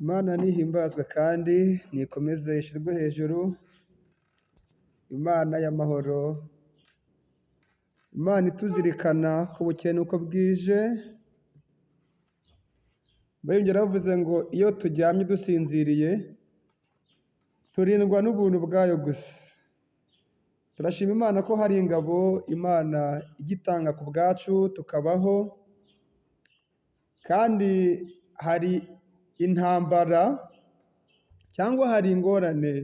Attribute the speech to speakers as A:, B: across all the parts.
A: Imana nihimbazwe kandi nikomeze ishyirwe hejuru, Imana y'amahoro, Imana ituzirikana ko bukeye n'uko bwije. Umuririmbyi yaravuze ngo iyo turyamye dusinziriye turindwa n'ubuntu bwayo gusa. Turashima Imana ko hari ingabo Imana igitanga ku bwacu tukabaho, kandi hari intambara cyangwa hari ingorane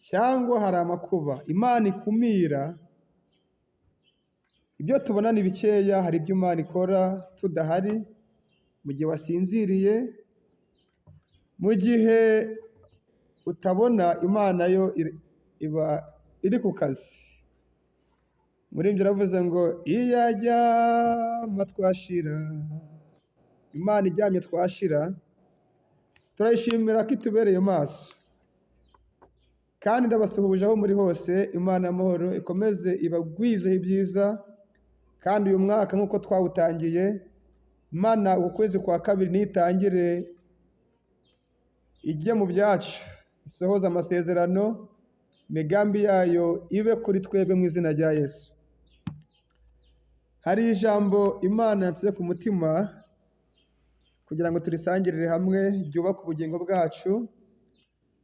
A: cyangwa hari amakuba Imana ikumira. Ibyo tubona ni bikeya, hari ibyo Imana ikora tudahari, mu gihe wasinziriye, mu gihe utabona, Imana yo iba iri ku kazi. Umuririmbyi yaravuze ngo iyo aryama twashira, Imana iryamye twashira. Turayishimira ko itubereye maso, kandi ndabasuhuje aho muri hose. Imana y'amahoro ikomeze ibagwizeho ibyiza, kandi uyu mwaka nk'uko twawutangiye, Imana uku kwezi kwa kabiri nitangire ijye mu byacu, isohoze amasezerano, imigambi yayo ibe kuri twebwe mu izina rya Yesu. Hari ijambo Imana yansize ku mutima kugira ngo turisangirire hamwe, ryubake ubugingo bwacu.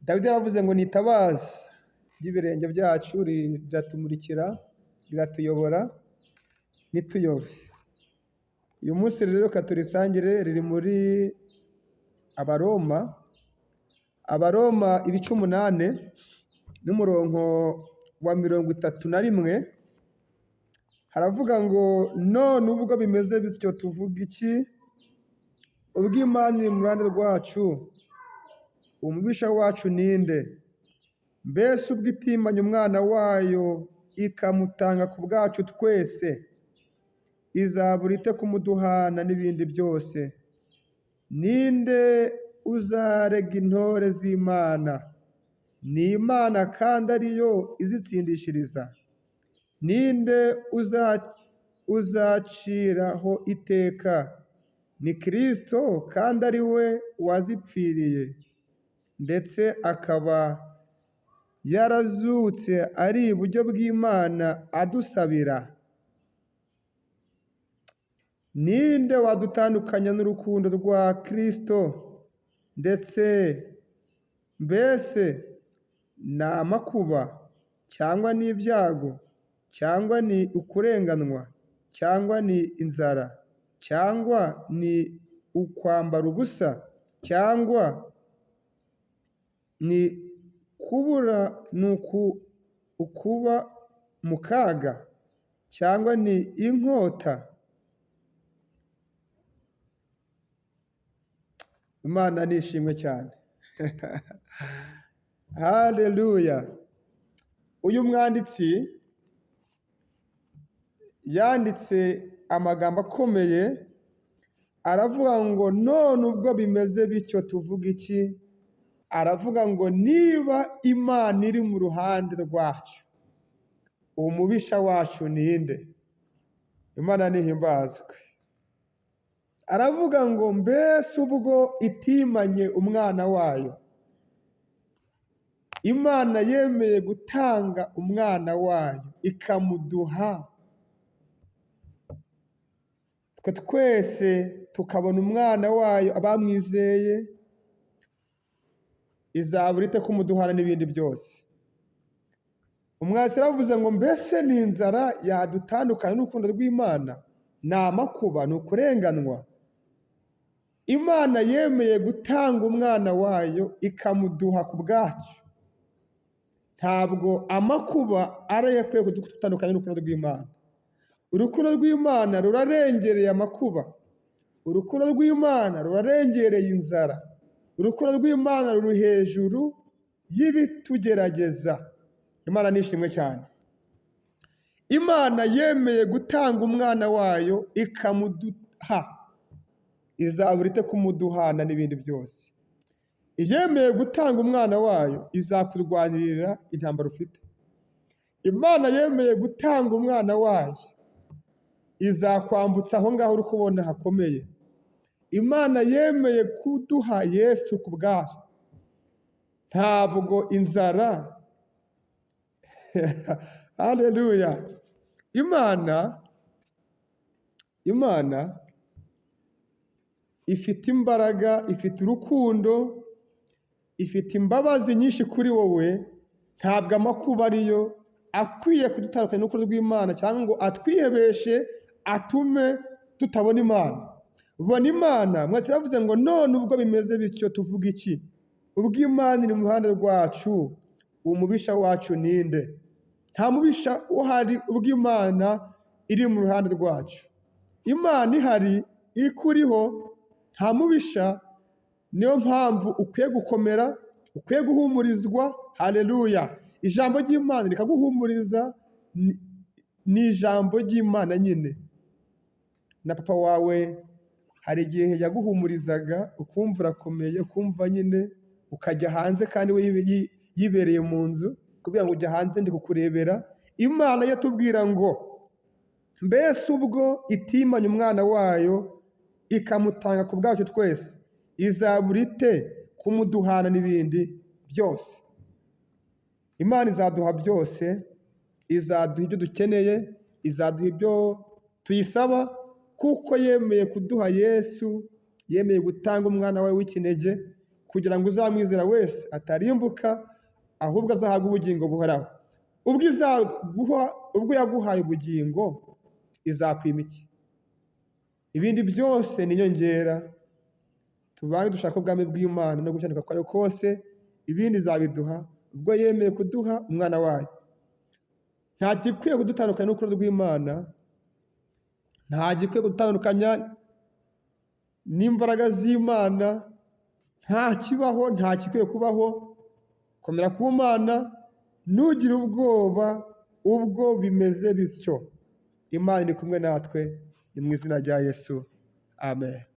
A: Dawidi yaravuze ngo nitabaza ry'ibirenge byacu riratumurikira, riratuyobora ntituyobe. Uyu munsi rero reka turisangire, riri muri Abaroma, Abaroma ibice 8 n'umurongo wa 31, haravuga ngo none ubwo bimeze bityo tuvuga iki? Ubwo Imana iri mu ruhande rwacu, umubisha wacu ninde? Mbese ubwo itimanye umwana wayo ikamutanga ku bwacu twese, izabura ite kumuduhana n'ibindi byose? Ninde uzarega intore z'Imana? Ni Imana kandi ariyo izitsindishiriza. Ninde uzaciraho iteka? Ni Kristo kandi ari we wazipfiriye, ndetse akaba yarazutse ari iburyo bw'Imana adusabira. Ninde wadutandukanya n'urukundo rwa Kristo? Ndetse mbese ni amakuba cyangwa ni ibyago cyangwa ni ukurenganwa cyangwa ni inzara cyangwa ni ukwambara ubusa cyangwa ni kubura, ni ukuba mu kaga cyangwa ni inkota? Imana nishimwe cyane. Haleluya. Uyu mwanditsi yanditse amagambo akomeye, aravuga ngo none ubwo bimeze bityo tuvuga iki? Aravuga ngo niba Imana iri mu ruhande rwacu, umubisha wacu ninde? Imana nihimbazwe. Aravuga ngo mbese ubwo itimanye umwana wayo, Imana yemeye gutanga umwana wayo ikamuduha, twe twese tukabona umwana wayo abamwizeye, izabura ite kumuduhana n'ibindi byose? Umwanditsi yaravuze ngo mbese ni inzara yadutandukanya n'urukundo rw'Imana? Ni amakuba, ni ukurenganwa? Imana yemeye gutanga umwana wayo ikamuduha ku bwacu. Ntabwo amakuba ari ayo akwiye kudutandukanya n'urukundo rw'Imana. Urukundo rw'Imana rurarengereye amakuba, urukundo rw'Imana rurarengereye inzara, urukundo rw'Imana ruri hejuru y'ibitugerageza. Imana nishimwe cyane. Imana yemeye gutanga umwana wayo ikamuduha, izabura ite kumuduhana n'ibindi byose? Iyemeye gutanga umwana wayo izakurwanirira intambara ufite. Imana yemeye gutanga umwana wayo izakwambutsa aho ngaho uri kubona hakomeye. Imana yemeye kuduha Yesu ku bwayo. Ntabwo inzara, haleluya, Imana ifite imbaraga, ifite urukundo, ifite imbabazi nyinshi kuri wowe. Ntabwo amakuba ariyo akwiye kudutandukanya n'urukundo rw'Imana cyangwa ngo atwihebeshe atume tutabona Imana. Bona Imana. Mwese yavuze ngo none ubwo bimeze bityo tuvuga iki? Ubwo Imana iri mu ruhande rwacu, umubisha wacu ninde? Nta mubisha uhari ubwo Imana iri mu ruhande rwacu. Imana ihari ikuriho, nta mubisha. Niyo mpamvu ukwiye gukomera, ukwiye guhumurizwa. Haleluya! Ijambo ry'Imana rikaguhumuriza, ni ijambo ry'Imana nyine. Na papa wawe hari igihe yaguhumurizaga ukumva urakomeye, ukumva nyine ukajya hanze kandi we yibereye mu nzu, kugira ngo ujya hanze ndi kukurebera. Imana yatubwira ngo mbese ubwo itimanye umwana wayo ikamutanga ku bwacu twese, izabura ite kumuduhana n'ibindi byose? Imana izaduha byose, izaduha ibyo dukeneye, izaduha ibyo tuyisaba, kuko yemeye kuduha Yesu, yemeye gutanga umwana we w'ikinege kugira ngo uzamwizera wese atarimbuka, ahubwo azahabwe ubugingo buhoraho. Ubwo izaguha, ubwo yaguhaye ubugingo, izakwima iki? Ibindi byose ni inyongera. Tubanze dushake ubwami bw'Imana no gukiranuka kwayo kose, ibindi izabiduha ubwo yemeye kuduha umwana wayo. Nta gikwiye kudutandukanya n'urukundo rw'Imana, nta gikwiye kudutandukanya n'imbaraga z'Imana, nta kibaho, nta gikwiye kubaho. Komera ku Mana, ntugire ubwoba ubwo bimeze bityo. Imana iri kumwe natwe, ni mu izina rya Yesu, amen.